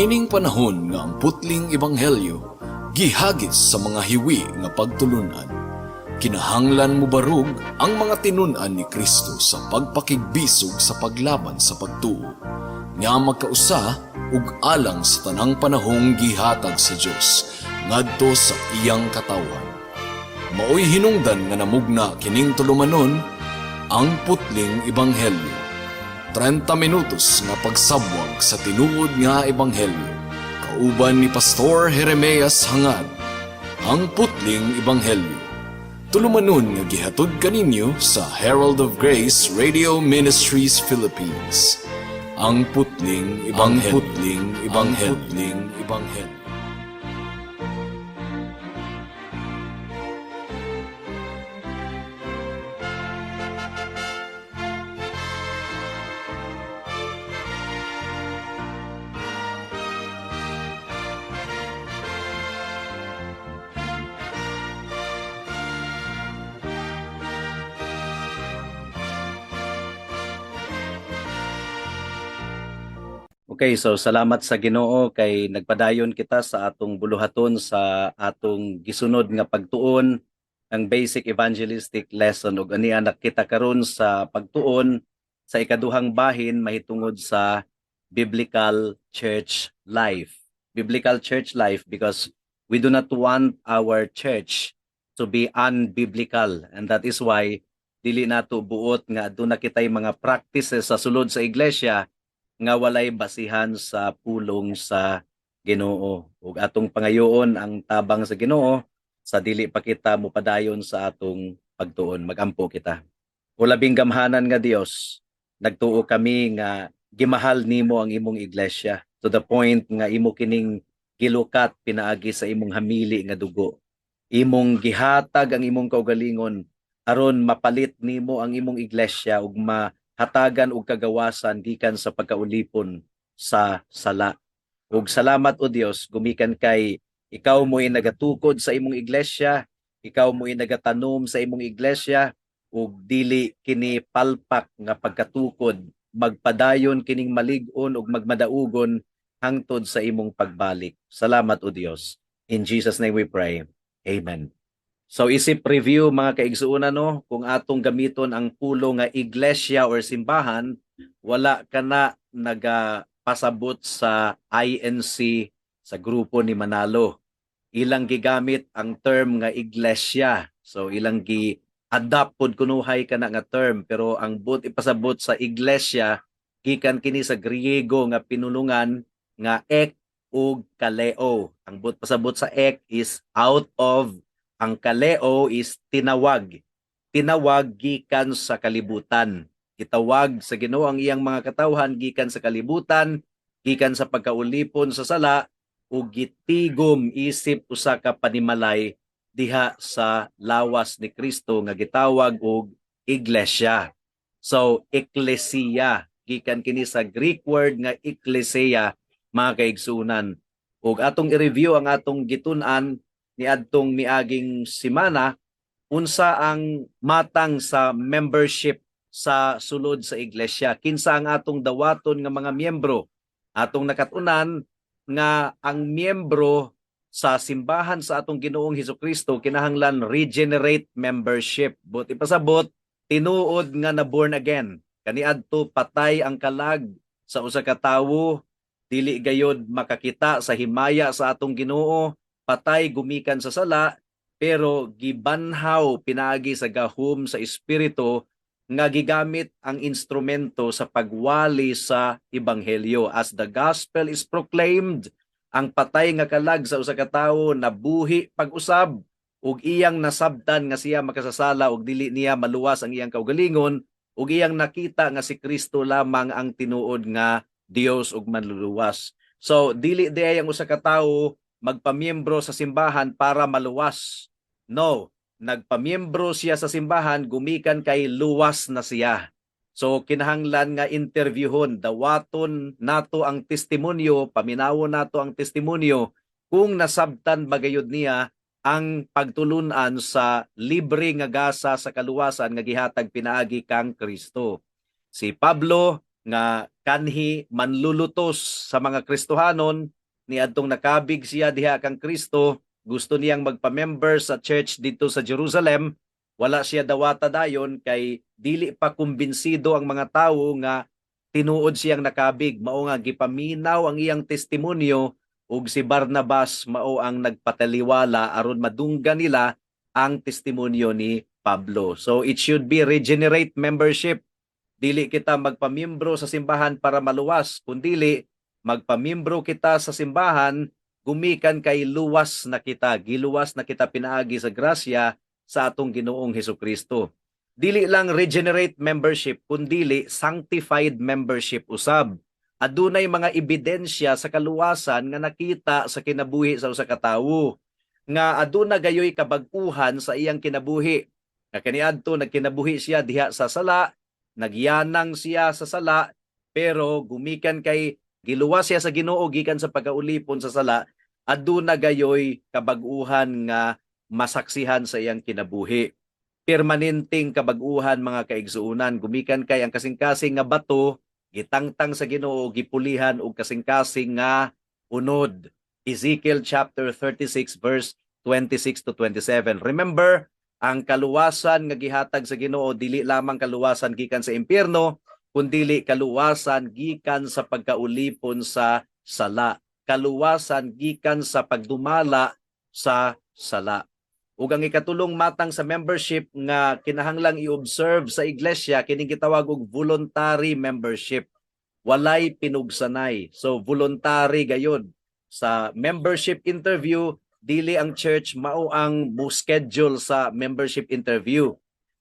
Niining panahon nga ang putling ebanghelyo gihagis sa mga hiwi nga pagtulunan, kinahanglan mobarog ang mga tinun-an ni Kristo sa pagpakigbisog sa paglaban sa pagtuo nga magkausa ug alang sa tanang panahong gihatag sa Dios ngadto sa iyang katawhan. Maoy hinungdan nga namugna kining tulumanon, Ang Putling Ebanghelyo. 30 minutos nga pagsabwag sa tinuod nga ebanghelyo. Kauban ni Pastor Jeremias Hangad. Ang Putling Ebanghelyo. Tulumanon nga gihatod kaninyo sa Herald of Grace Radio Ministries Philippines. Ang Putling Ebanghelyo. Ang Putling Ebanghelyo. Ang Putling Ebanghelyo. Okay, so salamat sa Ginoo kay nagpadayon kita sa atong buluhaton sa atong gisunod nga pagtuon ang basic evangelistic lesson, ug ania nakita karon sa pagtuon sa ikaduhang bahin mahitungod sa biblical church life. Biblical church life because we do not want our church to be unbiblical, and that is why dili nato buot nga aduna kitay mga practices sa sulod sa iglesia nga walay basihan sa pulong sa Ginoo. Ug atong pangayoon ang tabang sa Ginoo sa dili pa kita mopadayon sa atong pagtuon. Magampo kita. O labing gamhanan nga Dios, nagtuo kami nga gimahal nimo ang imong iglesia to the point nga imo kining gilukat pinaagi sa imong hamili nga dugo. Imong gihatag ang imong kaugalingon aron mapalit nimo ang imong iglesia ug ma hatagan og kagawasan gikan sa pagkaulipon sa sala. Ug salamat, o Dios, gumikan kay ikaw mo'y nagatukod sa imong iglesia, ikaw mo'y nagatanom sa imong iglesia, ug dili kini palpak nga pagkatukod, magpadayon kining malig-on ug magmadaugon hangtod sa imong pagbalik. Salamat, o Dios. In Jesus' name we pray. Amen. So isip review, mga kaigsuonan, no, kung atong gamiton ang pulong nga iglesia or simbahan, wala ka na nagapasabot sa INC, sa grupo ni Manalo. Ilang gigamit ang term nga iglesia. So ilang gi adapt pod kunuhay kana nga term, pero ang buot ipasabot sa iglesia gikan kini sa Griego nga pinulungan nga ek ug kaleo. Ang buot pasabot sa ek is out of, ang kaleo is tinawag. Tinawag gikan sa kalibutan. Gitawag sa Ginoo ang iyang mga katawhan gikan sa kalibutan, gikan sa pagkaulipon sa sala, ug gitigom isip usa ka panimalay diha sa lawas ni Kristo nga gitawag og iglesia. So ekklesia gikan kini sa Greek word nga ekklesia, mga kaigsunan. Ug atong i-review ang atong gitun-an niadtong miaging simana, unsa ang matang sa membership sa sulod sa iglesia, kinsa ang atong dawaton nga mga miyembro. Atong nakatunan nga ang miyembro sa simbahan sa atong Ginoong Hesukristo kinahanglan regenerate membership. Buot ipasabot, tinuod nga na born again. Kaniadto patay ang kalag sa usa ka tawo, dili gayod makakita sa himaya sa atong Ginoo, patay gumikan sa sala, pero gibanhaw pinaagi sa gahom sa Espiritu nga gigamit ang instrumento sa pagwali sa ebanghelyo. As the gospel is proclaimed, ang patay nga kalag sa usa ka tawo nabuhi pag-usab ug iyang nasabtan nga siya makasasala ug dili niya maluwas ang iyang kaugalingon, ug iyang nakita nga si Kristo lamang ang tinuod nga Dios ug manluluwas. So dili diay ang usa ka tawo magpamiyembro sa simbahan para maluwas. No, nagpamiyembro siya sa simbahan gumikan kay luwas na siya. So kinahanglan nga interviewhon, dawaton nato ang testimonyo, paminawon nato ang testimonyo kung nasabtan ba gayud niya ang pagtulunan sa libre nga gasa sa kaluwasan nga gihatag pinaagi kang Kristo. Si Pablo nga kanhi manlulutos sa mga Kristohanon. Niadtong nakabig siya diha kang Kristo, gusto niyang magpa-member sa church dito sa Jerusalem, wala siya dawata dayon kay dili pa kumbinsido ang mga tawo nga tinuod siyang nakabig. Mao nga gipaminaw ang iyang testimonyo ug si Barnabas mao ang nagpataliwala aron madunggan nila ang testimonyo ni Pablo. So it should be regenerate membership. Dili kita magpamiyembro sa simbahan para maluwas, kundili magpamiyembro kita sa simbahan gumikan kay luwas na kita, giluwas na kita pinaagi sa grasya sa atong Ginoong Hesukristo. Dili lang regenerate membership, kundili sanctified membership usab. Adunay mga ebidensya sa kaluwasan nga nakita sa kinabuhi sa usa ka tawo nga aduna gayoy kabag-uhan sa iyang kinabuhi. Nga kaniadto nagkinabuhi siya diha sa sala, nagyanang siya sa sala, pero gumikan kay giluwas siya sa Ginoo gikan sa pagkaulipon sa sala, aduna gayoy kabag-uhan nga masaksihan sa iyang kinabuhi. Permanenteng kabag-uhan, mga kaigsuonan, gumikan kay ang kasing-kasing nga bato gitangtang sa Ginoo, gipulihan og kasing-kasing nga unod. Ezekiel chapter 36 verse 26 to 27. Remember, ang kaluwasan nga gihatag sa Ginoo dili lamang kaluwasan gikan sa impyerno, kundili kaluwasan gikan sa pagkaulipon sa sala, kaluwasan gikan sa pagdumala sa sala. Ug ang ikatulong matang sa membership nga kinahanglang i-observe sa iglesia, kining gitawag og voluntary membership. Walay pinugsanay. So voluntary gayud. Sa membership interview, dili ang church mao ang mo-schedule sa membership interview.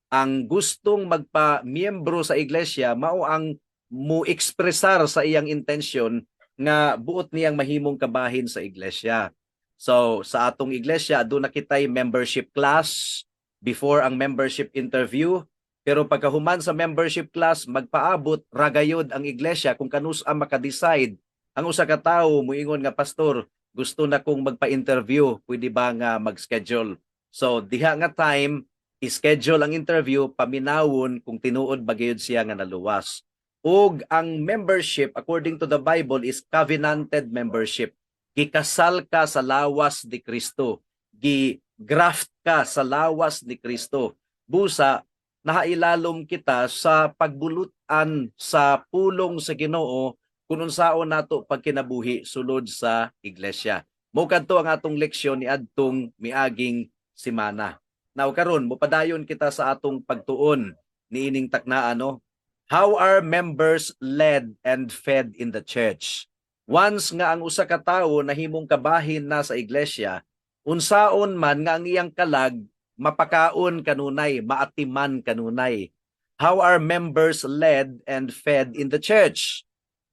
Ang gustong magpa-miyembro sa iglesia mao ang mo-ekspresar sa iyang intensyon nga buot niyang mahimong kabahin sa iglesia. So sa atong iglesia, aduna kitay membership class before ang membership interview. Pero pagkahuman sa membership class, magpaabot ragayod ang iglesia kung kanus-a maka-decide ang usa ka tawo, muingon nga, "Pastor, gusto na kong magpa-interview, pwede ba nga mag-schedule?" So diha nga time, i-schedule ang interview, paminawon kung tinuod ba gayud siya nga naluwas. Ug ang membership according to the Bible is covenanted membership. Gikasal ka sa lawas ni Kristo. Gi-graft ka sa lawas ni Kristo. Busa nahailalom kita sa pagbulutan sa pulong sa Ginoo kung unsaon nato pagkinabuhi sulod sa iglesia. Mao kadto ang atong leksyon niadtong miaging semana. Now karon, mopadayon kita sa atong pagtuon niining taknaan, no. How are members led and fed in the church? Once nga ang usa ka tawo nahimong kabahin na sa iglesia, unsaon man nga ang iyang kalag mapakaon kanunay, maatiman kanunay? How are members led and fed in the church?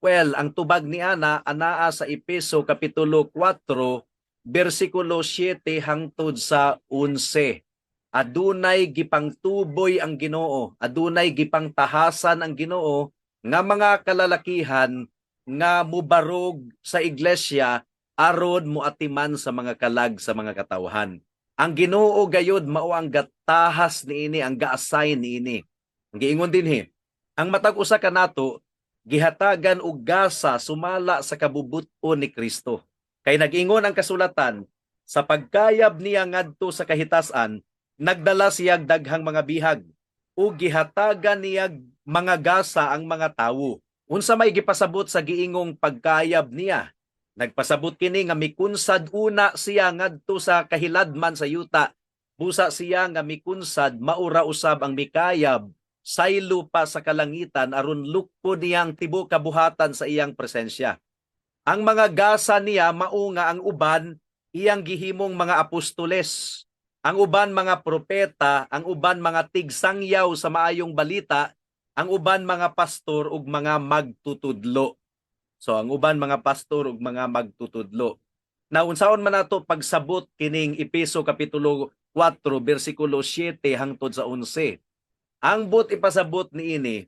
Well, ang tubag ni ana anaa sa Epeso kapitulo 4 bersikulo 7 hangtod sa 11. Adunay gipangtuboy ang Ginoo, adunay gipangtahasan ang Ginoo nga mga kalalakihan nga mubarog sa iglesia aron moatiman sa mga kalag sa mga katawhan. Ang Ginoo gayud mao ang gatahas niini, ang ga-assign niini. Ang giingon dinhi, ang matag usa kanato gihatagan og gasa sumala sa kabubut-on ni Kristo. Kay nag-ingon ang kasulatan, sa pagkayab niya ngadto sa kahitasan, nagdala siya daghang mga bihag ug gihatagan niya mga gasa ang mga tawo. Unsa may gipasabot sa giingong pagkayab niya? Nagpasabot kini nga mikunsad una siya ngadto sa kahiladman sa yuta. Busa siya nga mikunsad maura usab ang mikayab saylo pa sa kalangitan aron lukpo niyang tibuok kabuhatan sa iyang presensya. Ang mga gasa niya mao nga ang uban iyang gihimong mga apostoles, ang uban mga propeta, ang uban mga tigsangyaw sa maayong balita, ang uban mga pastor ug mga magtutudlo. So ang uban mga pastor ug mga magtutudlo. Na unsaon man nato pagsabot kining Epeso kapitulo 4 bersikulo 7 hangtod sa 11? Ang buot ipasabot niini,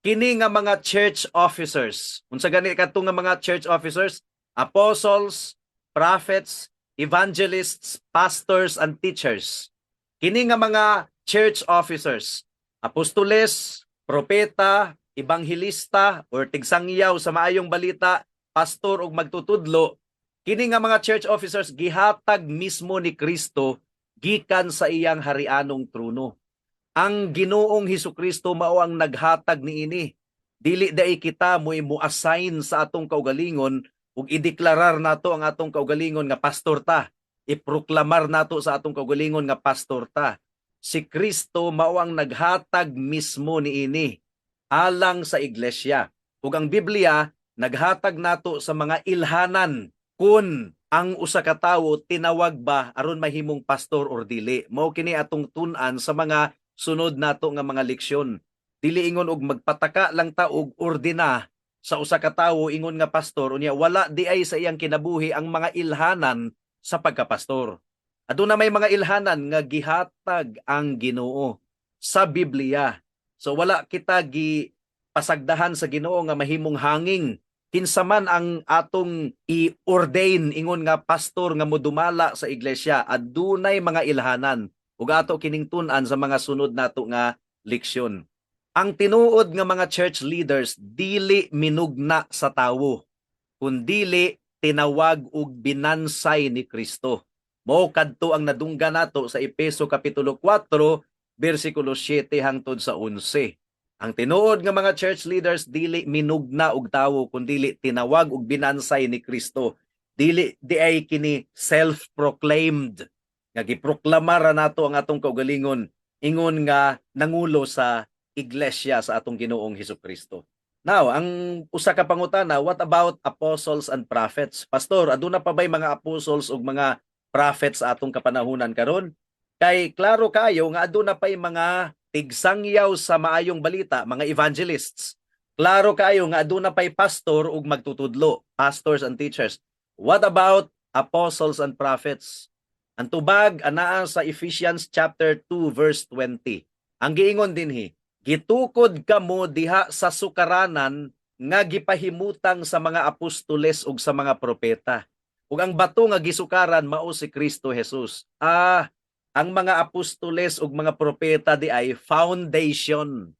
kini nga mga church officers. Unsa gani kadto nga mga church officers? Apostles, prophets, evangelists, pastors and teachers. Kini nga mga church officers, apostoles, propeta, ebanghelista or tigsangyaw sa maayong balita, pastor ug magtutudlo, Kini nga mga church officers gihatag mismo ni Kristo gikan sa iyang harianong trono. Ang Ginoong Hesukristo mao ang naghatag niini. Dili dai kita mo assign sa atong kaugalingon ug ideklarar nato ang atong kaugalingon nga pastor ta. Iproklamar nato sa atong kaugalingon nga pastor ta. Si Kristo mao ang naghatag mismo niini alang sa iglesia. Ug ang Biblia naghatag nato sa mga ilhanan kung ang usa ka tawo tinawag ba aron mahimong pastor or dili. Mao kini atong tun-an sa mga sunod nato nga mga leksyon. Dili ingon og magpataka lang ta og ordina sa usa ka tawo ingon nga pastor, unya wala di ay sa iyang kinabuhi ang mga ilhanan sa pagkapastor. Aduna may mga ilhanan nga gihatag ang Ginoo sa Biblia. So wala kita gi pasagdahan sa Ginoo nga mahimong hanging kinsa man ang atong i-ordain ingon nga pastor nga modumala sa iglesia. Adunay mga ilhanan ug ato kining tun-an sa mga sunod nato nga leksyon. Ang tinuod nga mga church leaders dili minugna sa tawo, kundili tinawag ug binansay ni Kristo. Mao kadto ang nadunggan nato sa Epeso kapitulo 4 bersikulo 7 hangtod sa 11. Ang tinuod nga mga church leaders dili minugna og tawo, kundili tinawag ug binansay ni Kristo. Dili di ay kini self-proclaimed nga giproklamar ra nato ang atong kaugalingon ingon nga nangulo sa iglesia sa atong Ginoong Hesukristo. Now, ang usa ka pangutana, what about apostles and prophets? Pastor, aduna pa ba'y mga apostles ug mga prophets sa atong kapanahunan karon? Kay klaro kayo nga aduna pa'y mga tigsangyaw sa maayong balita, mga evangelists. Klaro kayo nga aduna pa'y pastor ug magtutudlo, pastors and teachers. What about apostles and prophets? Ang tubag anaa sa Ephesians chapter 2 verse 20. Ang giingon dinhi, "Gitukod kamo diha sa sukaranan nga gipahimutang sa mga apostoles ug sa mga propeta. Ug ang bato nga gisukaran mao si Kristo Jesus." Ah, ang mga apostoles ug mga propeta di ay foundation.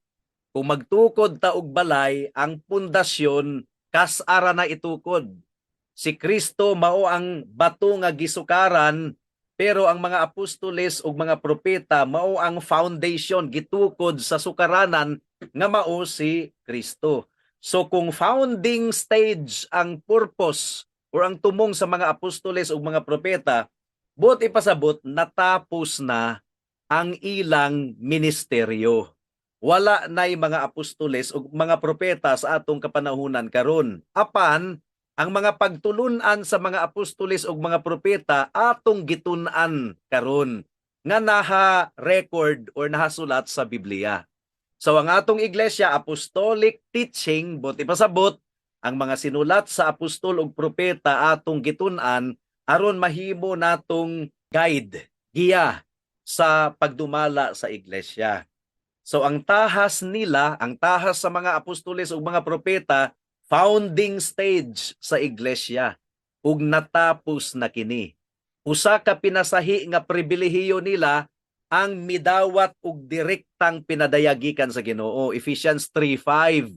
Kung magtukod ta og balay, ang pundasyon kas-ara na itukod. Si Kristo mao ang bato nga gisukaran, pero ang mga apostoles ug mga propeta mao ang foundation, gitukod sa sukaranan nga mao si Kristo. So kung founding stage ang purpose or ang tumong sa mga apostoles ug mga propeta, buot ipasabot natapos na ang ilang ministeryo. Wala na'y mga apostoles ug mga propeta sa atong kapanahunan karon. Apan ang mga pagtulunan sa mga apostoles ug mga propeta atong gitun-an karon nga naha record or nahasulat sa Biblia. So ang atong iglesia, apostolic teaching, buot ipasabot ang mga sinulat sa apostol ug propeta atong gitun-an aron mahimo natong guide, giya sa pagdumala sa iglesia. So ang tahas nila, ang tahas sa mga apostoles ug mga propeta, founding stage sa iglesia ug natapos na kini. Usa ka pinasahi nga pribilehiyo nila ang midawat og direktang pinadayagikan sa Ginoo. Ephesians 3:5.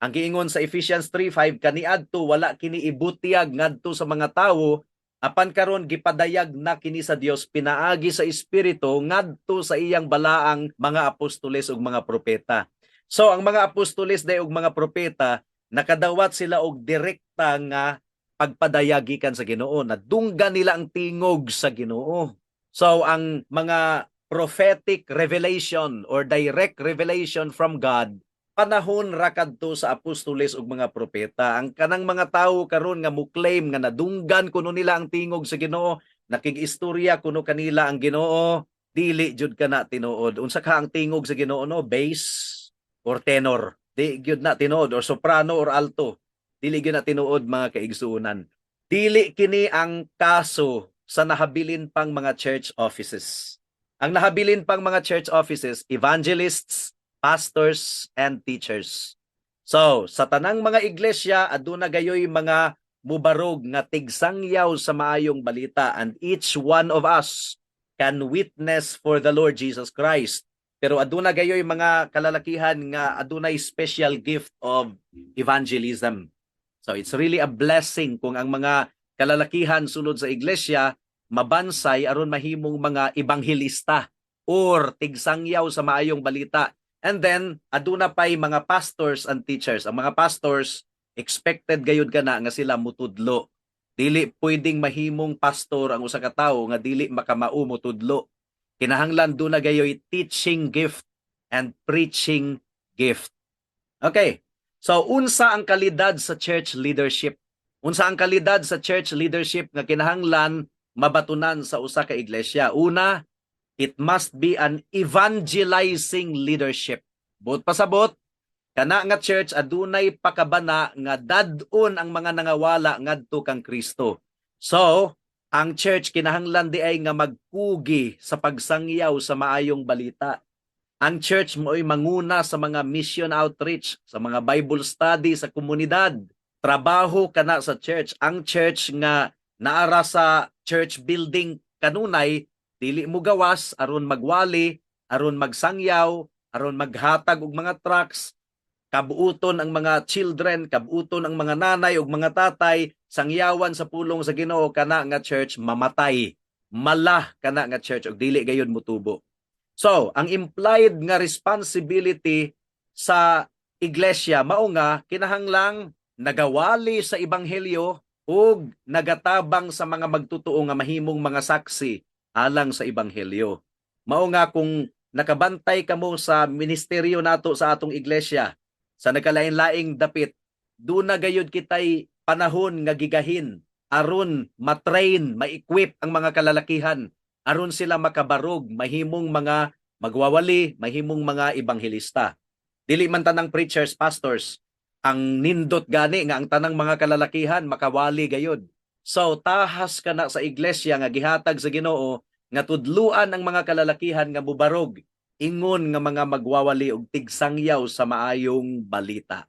Ang giingon sa Ephesians 3:5, kaniadto wala kini ibutyag ngadto sa mga tawo, apan karon gipadayag na kini sa Dios pinaagi sa Espiritu ngadto sa iyang balaang mga apostoles ug mga propeta. So ang mga apostoles day ug mga propeta, nakadawat sila og direkta nga pagpadayag gikan sa Ginoo. Nadunggan nila ang tingog sa Ginoo. So ang mga prophetic revelation or direct revelation from God, panahon ra kadto sa apostoles ug mga propeta. Ang kanang mga tawo karon nga mo-claim nga nadunggan kuno nila ang tingog sa Ginoo, nakig-istorya kuno kanila ang Ginoo, dili jud kana tinuod. Unsa ka ang tingog sa Ginoo, no? Bass or tenor? Di gyud na tinuod, or soprano or alto. Dili gyud na tinuod, mga kaigsuonan. Dili kini ang kaso sa nahabilin pang mga church offices. Ang nahabilin pang mga church offices, evangelists, pastors, and teachers. So, sa tanang mga iglesia, aduna gayoy mga mubarog nga tigsangyaw sa maayong balita, and each one of us can witness for the Lord Jesus Christ. Pero aduna gayoy mga kalalakihan nga adunay special gift of evangelism. So it's really a blessing kung ang mga kalalakihan sulod sa iglesia mabansay aron mahimong mga ebanghelista or tigsangyaw sa maayong balita. And then aduna pay mga pastors and teachers. Ang mga pastors, expected gayud kana nga sila mutudlo. Dili pwedeng mahimong pastor ang usa ka tawo nga dili makamao mutudlo. Kinahanglan duna gayoy teaching gift and preaching gift. Okay. So unsa ang kalidad sa church leadership? Unsa ang kalidad sa church leadership nga kinahanglan mabatunan sa usa ka iglesia? Una, it must be an evangelizing leadership. Buot pasabot, kana nga church adunay pakabana nga dad-on ang mga nangawala ngadto kang Kristo. So, ang church kinahanglan di ay nga magkugi sa pagsangyaw sa maayong balita. Ang church mo'y manguna sa mga mission outreach, sa mga Bible study sa komunidad. Trabaho kana sa church. Ang church nga naara sa church building kanunay, dili mo gawas aron magwali, aron magsangyaw, aron maghatag og mga tracts, kabuuton ang mga children, kabuuton ang mga nanay ug mga tatay, sangyawan sa pulong sa Ginoo, kana nga church mamatay. Mala kana nga church ug dili gayud mutubo. So, ang implied nga responsibility sa iglesia mao nga kinahanglang nagawali sa ebanghelyo ug nagatabang sa mga magtutoo nga mahimong mga saksi alang sa ebanghelyo. Mao nga kung nakabantay kamo sa ministeryo nato sa atong iglesia sa nagkalain-laing dapit, duna gayud kitay panahon nga gigahin aron ma-train, ma-equip ang mga kalalakihan aron sila makabarog, mahimong mga magwawali, mahimong mga ebanghelista. Dili man tanang preachers, pastors, ang nindot gani nga ang tanang mga kalalakihan makawali gayud. So tahas kana sa iglesia nga gihatag sa Ginoo nga tudluan ang mga kalalakihan nga mubarog ingon nga mga magwawali og tigsangyaw sa maayong balita.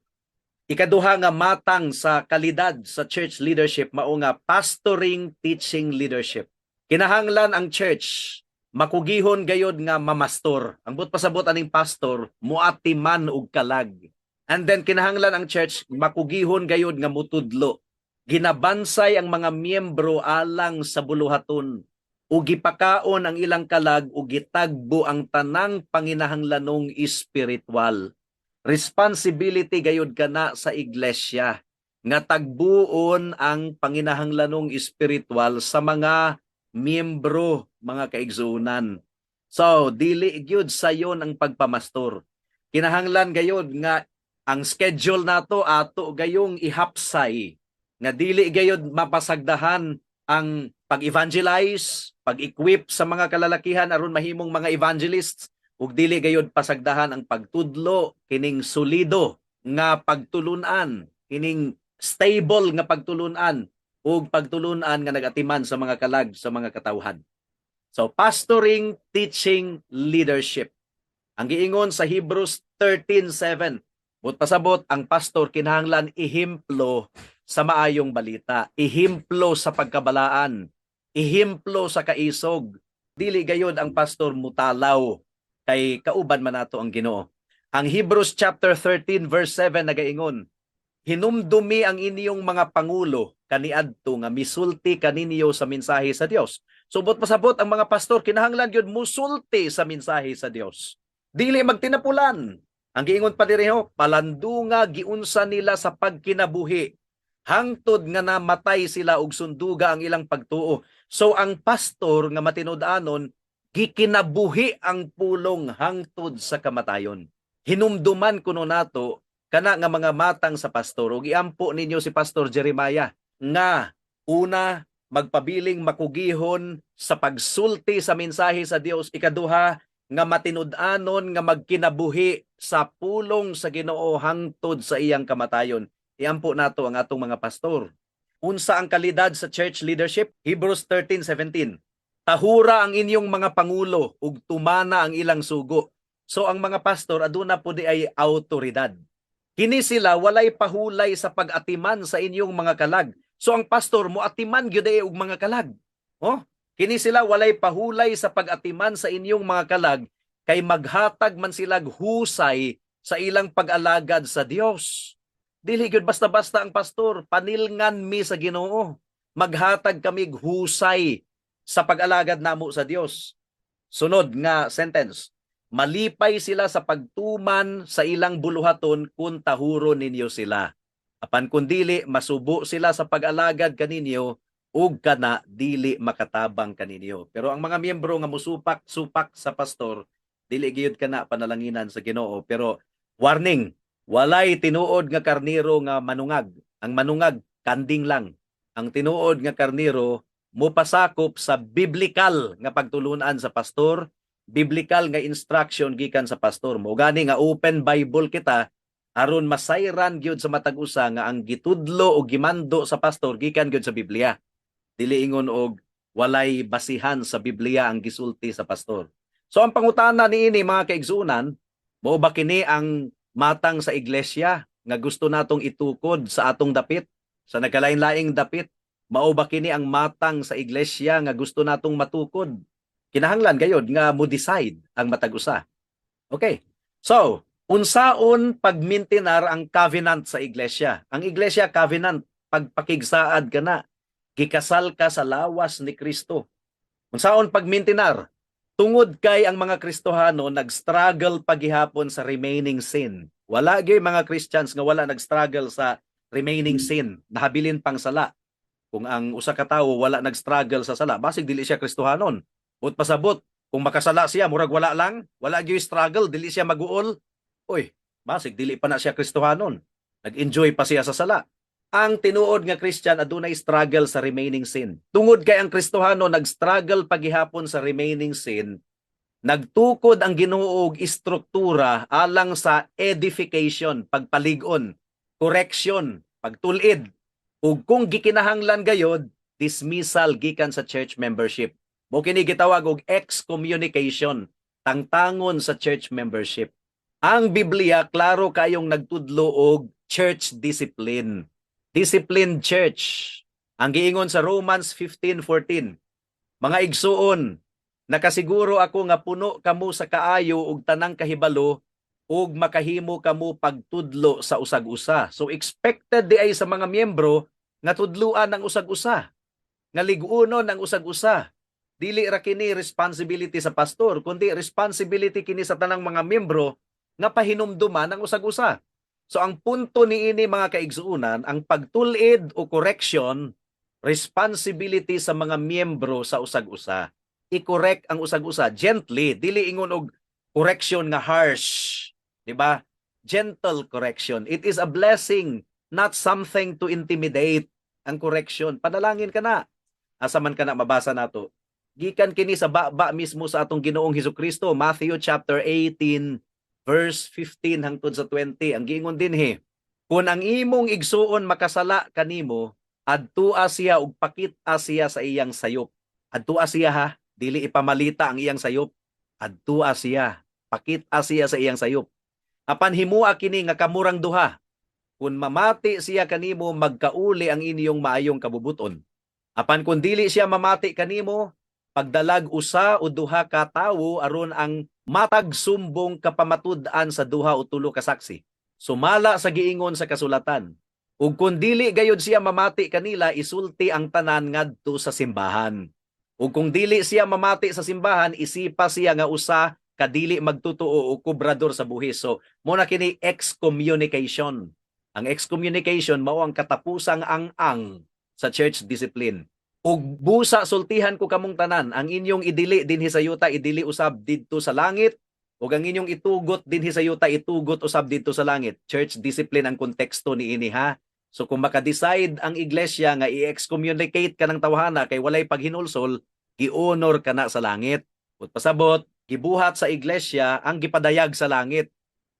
Ikaduha nga matang sa kalidad sa church leadership mao nga pastoring teaching leadership. Kinahanglan ang church makugihon gayod nga mamastor. Ang buot pasabot aning pastor, muatiman og kalag. And then kinahanglan ang church makugihon gayod nga mutudlo. Ginabansay ang mga miyembro alang sa buluhaton ug gipakaon ang ilang kalag ug gitagbo ang tanang panginahanglanong espiritual. Responsibility gayud kana sa iglesia nga tagbuon ang panginahanglanong espiritual sa mga miyembro, mga kaigsuonan. So, dili gyud sayon ang pagpamastor. Kinahanglan gayud nga ang schedule nato ato gayong ihapsay nga dili gayud mapasagdahan ang pag-evangelize, pag-equip sa mga kalalakihan aron mahimong mga evangelists, ug dili gayud pasagdahan ang pagtudlo, kining solido nga pagtulunan, kining stable nga pagtulunan ug pagtulunan nga nagatiman sa mga kalag sa mga katawhan. So pastoring, teaching, leadership. Ang giingon sa Hebrews 13:7, buot pasabot, ang pastor kinahanglan ehemplo sa maayong balita, ehemplo sa pagkabalaan, ehemplo sa kaisog. Dili gayod ang pastor mutalaw kay kauban man nato ang Ginoo. Ang Hebrews chapter 13 verse 7 nagaingon, "Hinumdumi ang inyong mga pangulo kaniadto nga misulti kaninyo sa mensahe sa Dios." So buot pasabot, ang mga pastor kinahanglan gyud musulti sa mensahe sa Dios. Dili magtinapulan. Ang giingon pa diri ho, palandunga giunsa nila sa pagkinabuhi hangtod nga namatay sila ug sunduga ang ilang pagtuo. So ang pastor nga matinud-anon, gikinabuhi ang pulong hangtod sa kamatayon. Hinumduman kuno nato kana nga mga matang sa pastor ug iampo ninyo si Pastor Jeremiah nga una, magpabiling makugihon sa pagsulti sa mensahe sa Dios, ikaduha, nga matinud-anon nga magkinabuhi sa pulong sa Ginoo hangtod sa iyang kamatayon. Iampo nato ang atong mga pastor. Unsa ang kalidad sa church leadership? Hebrews 13:17. "Tahura ang inyong mga pangulo ug tumana ang ilang sugo." So ang mga pastor aduna po di ay autoridad. "Kini sila walay pahulay sa pag-atiman sa inyong mga kalag." So ang pastor mo atiman gyud ay og mga kalag. Oh, "Kini sila walay pahulay sa pag-atiman sa inyong mga kalag kay maghatag man sila husay sa ilang pag-alagad sa Dios." Dili gyud basta-basta ang pastor, panilngan mi sa Ginoo. Maghatag kami husay sa pag-alagad namo sa Dios. Sunod nga sentence. Malipay sila sa pagtuman sa ilang buluhaton kung tahuron ninyo sila. Apan kung dili, masubo sila sa pag-alagad kaninyo ug kana dili makatabang kaninyo. Pero ang mga miyembro nga musupak-supak sa pastor, dili gayud kana panalanginan sa Ginoo. Pero warning, walay tinuod nga karniro nga manungag. Ang manungag, kanding lang. Ang tinuod nga karniro mopasakop sa biblical nga pagtulunan sa pastor, biblical nga instruction gikan sa pastor. Mo gani nga open Bible kita aron masayran gyud sa matag usa nga ang gitudlo o gimando sa pastor gikan gyud sa Biblia. Dili ingon og walay basihan sa Biblia ang gisulti sa pastor. So ang pangutana niini, mga kaigsuonan, mao ba kini ang matang sa iglesia nga gusto natong itukod sa atong dapit, sa nagkalain-laing dapit? Mao ba kini ang matang sa iglesia nga gusto natong matukod? Kinahanglan gayod nga mo decide ang matag usa. Okay. So, unsaon pagmintinar ang covenant sa iglesia? Ang iglesia, covenant, pagpakigsaad ka na. Gikasal ka sa lawas ni Kristo. Unsaon pagmintinar? Tungod kay ang mga Kristohano nag-struggle pagihapon sa remaining sin. Wala gyud mga Christians nga wala nag-struggle sa remaining sin, nahabilin pang sala. Kung ang usa ka tawo wala nag-struggle sa sala, basig dili siya Kristohanon. But pasabot, kung makasala siya, murag wala lang, wala gyud struggle, dili siya maguol. Uy, basig dili pa na siya Kristohanon. Nag-enjoy pa siya sa sala. Ang tinuod nga Christian adunay struggle sa remaining sin. Tungod kay ang Kristohano nag-struggle pagihapon sa remaining sin, nagtukod ang Ginoo og istruktura alang sa edification, pagpalig-on, correction, pagtul-id. Ug kung gikinahanglan gayod, dismissal gikan sa church membership. Mo kini gitawag og excommunication, tangtangon sa church membership. Ang Biblia klaro kayong nagtudlo og church discipline. Disciplined church. Ang giingon sa Romans 15:14. "Mga igsuon, nakasiguro ako nga puno kamo sa kaayo ug tanang kahibalo ug makahimo kamo pagtudlo sa usag-usa." So expected di ay sa mga miyembro nga tudluan ang usag-usa, nga lig-unon ang usag-usa. Dili ra kini responsibility sa pastor, kundi responsibility kini sa tanang mga miyembro nga pahinumduman ang usag-usa. So ang punto niini, mga kaigsuonan, ang pagtul-id o correction, responsibility sa mga miyembro sa usag-usa. I-correct ang usag-usa gently, dili ingon og correction nga harsh, di ba? Gentle correction. It is a blessing, not something to intimidate ang correction. Panalangin ka na. Asa man ka na mabasa nato? Gikan kini sa baba mismo sa atong Ginoong Hesus Kristo, Matthew chapter 18 verse 15 hangtod sa 20. Ang giingon dinhi, "Kung ang imong igsuon makasala kanimo, adtua siya ug pakit-a siya sa iyang sayop." Adtua siya ha, dili ipamalita ang iyang sayop. Adtua siya, pakit-a siya sa iyang sayop. "Apan himua kini nga kamurang duha. Kung mamati siya kanimo, magkauli ang inyong maayong kabubuton. Apan kung dili siya mamati kanimo, pagdalag usa o duha ka tawo aron ang matag sumbong kapamatud-an sa duha o tulo ka saksi. Sumala sa giingon sa kasulatan. Ug kung dili gayud siya mamati kanila, isulti ang tanan ngadto sa simbahan. Ug kung dili siya mamati sa simbahan, isipa siya nga usa ka dili magtotoo o kobrador sa buhis." So, mo na kini excommunication. Ang excommunication mao ang katapusang ang-ang sa church discipline. "Ug busa sultihan ko kamong tanan, ang inyong idili dinhi sa yuta, idili usab didto sa langit, ug ang inyong itugot dinhi sa yuta, itugot usab didto sa langit." Church discipline ang konteksto niini ha. So kung maka-decide ang iglesia nga i-excommunicate ka ng tawhana kay walay paghinulsol, gi-honor ka na sa langit. Ug pasabot, gibuhat sa iglesia ang gipadayag sa langit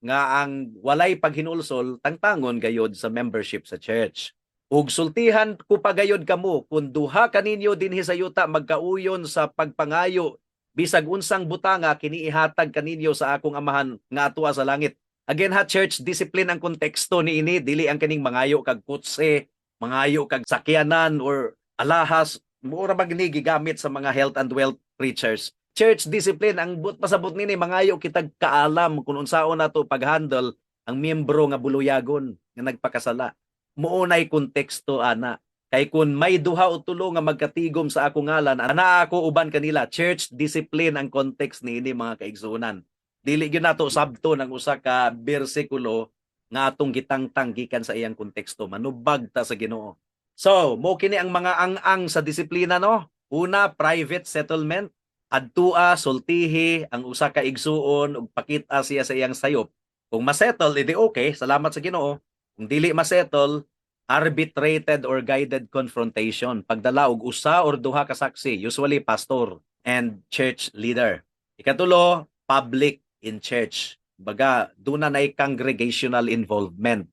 nga ang walay paghinulsol tangtangon gayod sa membership sa church. "Ug sultihan ko pa gayod kamo, kung duha kaninyo dinhi sa yuta magkauyon sa pagpangayo bisag unsang butanga, kini ihatag kaninyo sa akong Amahan nga atua sa langit." Again ha, church discipline ang konteksto niini, dili ang kaning mangayo kag kotse, mangayo kag sakyanan or alahas, mura ba gini gigamit sa mga health and wealth preachers. Church discipline ang but pasabot nini, mangayo kitag kaalam kung unsaon nato pag-handle ang miyembro nga buluyagon nga nagpakasala. Muunay konteksto ana. Kay kung may duha o tulo nga magkatigom sa akong ngalan, anaa ako uban kanila. Church discipline ang context niini, mga kaigsuonan. Dili gyud nato sabton ang usa ka bersikulo nga atong gitangtang gikan sa iyang konteksto. Manubag ta sa Ginoo. So, mo kini ang mga ang-ang sa disiplina, no? Una, private settlement. Adtua, sultihi ang usa ka igsuon ug pakita siya sa iyang sayop. Kung masettle, edi okay, salamat sa Ginoo. Kung dili masettle, arbitrated or guided confrontation. Pagdala og usa or duha ka saksi, usually pastor and church leader. Ikatulo, public in church. Baga, duna nay congregational involvement.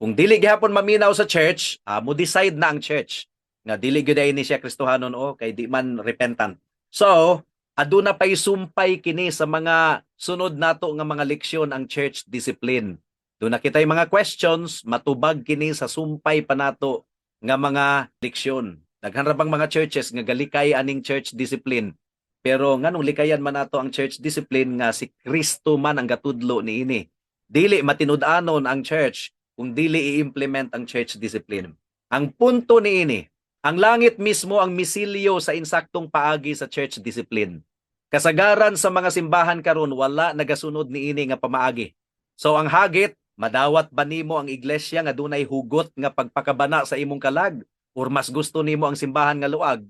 Kung dili gihapon maminaw sa church, mo decide na ang church nga dili gyud ay ni siya Kristohanon o kay di man repentant. So, aduna pay sumpay kini sa mga sunod nato nga mga leksyon, ang church discipline. Duna kitay mga questions, matubag kini sa sumpay pa nato nga mga leksyon. Daghan ra bang mga churches nga galikay aning church discipline? Pero nganong likayan man nato ang church discipline nga si Kristo man ang gatudlo niini? Dili matinud-anon ang church kung dili i-implement ang church discipline. Ang punto niini, ang langit mismo ang misilyo sa insaktong paagi sa church discipline. Kasagaran sa mga simbahan karon, wala nagasunod niini nga pamaagi. So ang hagit, madawat ba nimo ang iglesia nga dunay hugot nga pagpakabana sa imong kalag or mas gusto nimo ang simbahan nga luag?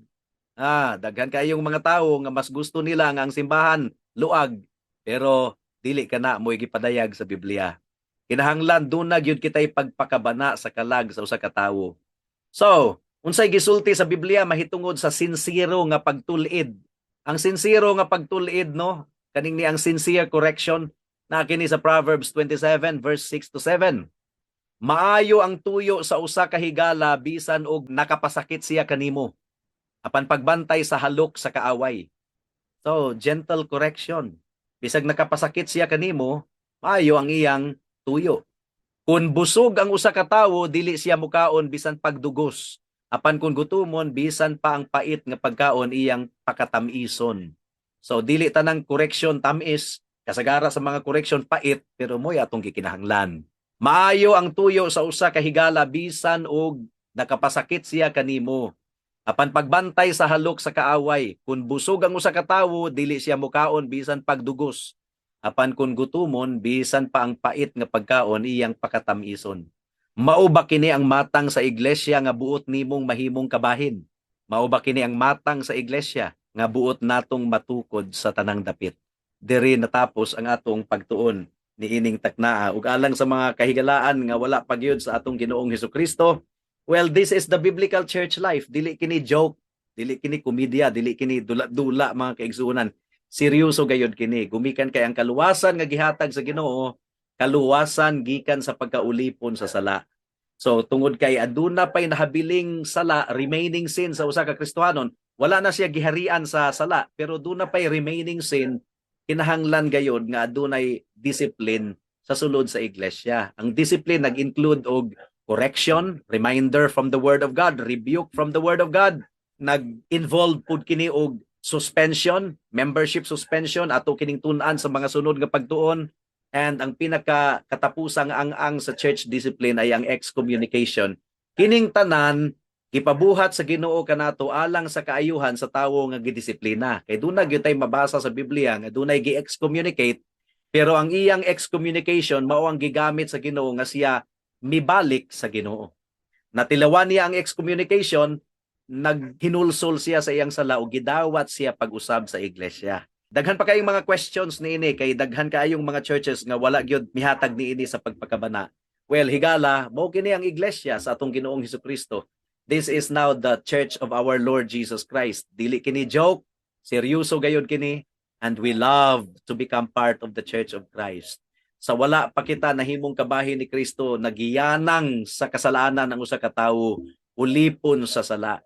Ah, daghan kayong mga tawo nga mas gusto nila nga ang simbahan luag, pero dili kana mo'y gipadayag sa Biblia. Kinahanglan duna gyud kitay pagpakabana sa kalag sa usa ka tawo. So, unsay gisulti sa Biblia mahitungod sa sinsero nga pagtul-id? Ang sinsero nga pagtul-id, no, kaning ni ang sincere correction na kini sa Proverbs 27 verse 6 to 7. Maayo ang tuyo sa usa ka higala bisan og nakapasakit siya kanimo, apan pagbantay sa halok sa kaaway. So, gentle correction. Bisag nakapasakit siya kanimo, maayo ang iyang tuyo. Kung busog ang usa ka tawo, dili siya mukaon bisan pagdugos. Apan kung gutumon, bisan pa ang pait nga pagkaon iyang pakatamison. So dili tanang correction tamis, kasagara sa mga correction pait, pero mo'y atong gikinahanglan. Maayo ang tuyo sa usa ka higala bisan og nakapasakit siya kanimo, apan pagbantay sa halok sa kaaway. Kung busog ang usa ka tawo, dili siya mukaon bisan pagdugos. Apan kung gutumon, bisan pa ang pait nga pagkaon iyang pakatamison. Mao ba kini ang matang sa iglesia nga buot nimong mahimong kabahin? Mao ba kini ang matang sa iglesia nga buot natong matukod sa tanang dapit? Diri natapos ang atong pagtuon niining taknaa. Ug alang sa mga kahigalaan nga wala pa gyud sa atong Ginoong Hesukristo, well, this is the biblical church life. Dili kini joke, dili kini komedya, dili kini dula-dula, mga kaigsuonan. Seryoso gayud kini. Gumikan kay ang kaluwasan nga gihatag sa Ginoo, kaluwasan gikan sa pagkaulipon sa sala. So tungod kay aduna pay nahabiling sala, remaining sin sa usa ka Kristohanon, wala na siya giharian sa sala, pero duna pay remaining sin, kinahanglan gayod nga adunay discipline sa sulod sa iglesia. Ang discipline nag-include og correction, reminder from the Word of God, rebuke from the Word of God, nag-involve pud kini og suspension, membership suspension, ato kining tun-an sa mga sunod nga pagtuon, and ang pinaka katapusang ang-ang sa church discipline ay ang excommunication. Kining tanan gipabuhat sa Ginoo kanato alang sa kaayuhan sa tawo nga gidisiplina. Kay duna gyud tay mabasa sa Biblia nga dunay gi-excommunicate, pero ang iyang excommunication mao ang gigamit sa Ginoo nga siya mibalik sa Ginoo. Natilawan niya ang excommunication, naghinulsol siya sa iyang sala ug gidawat siya pag-usab sa iglesia. Daghan pa kayong mga questions niini kay daghan kaayong mga churches nga wala gyud mihatag niini sa pagpakabana. Well, higala, mao kini ang iglesia sa atong Ginoong Hesukristo. This is now the church of our Lord Jesus Christ. Dili kini joke, seryoso gayud kini, and we love to become part of the church of Christ. Sa wala pa kita nahimong kabahin ni Kristo, nagiyanang sa kasalanan ang usa ka tawo, ulipon sa sala.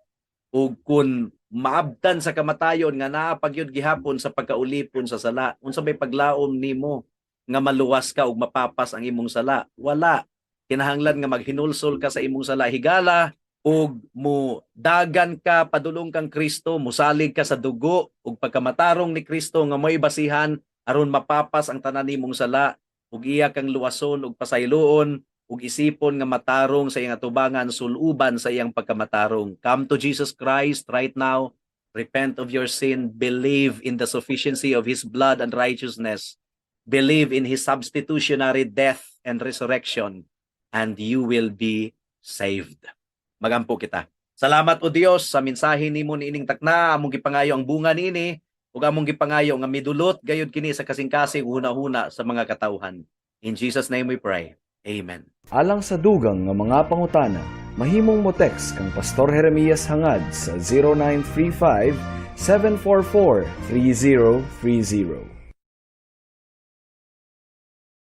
Ug kun maabtan sa kamatayon nga naa pa gyud gihapon sa pagkaulipon sa sala, unsa may paglaom nimo nga maluwas ka ug mapapas ang imong sala? Wala. Kinahanglan nga maghinulsol ka sa imong sala, higala, ug mo dagan ka padulong kang Kristo, musalig ka sa dugo ug pagkamatarong ni Kristo nga mo'y basihan aron mapapas ang tanan nimong sala ug iya kang luwason ug pasayloon. Ug isipon nga matarong sa iyang atubangan, suluban sa iyang pagkamatarong. Come to Jesus Christ right now. Repent of your sin, believe in the sufficiency of his blood and righteousness. Believe in his substitutionary death and resurrection, and you will be saved. Magampo kita. Salamat, O Dios, sa mensahe nimo niining takna. Among gipangayo ang bunga niini ug among gipangayo nga midulot gayud kini sa kasing-kasing huna-huna sa mga katawhan. In Jesus' name we pray. Amen. Alang sa dugang nga mga pangutana, mahimong mo text kang Pastor Jeremias Hangad sa 0935 744 3030.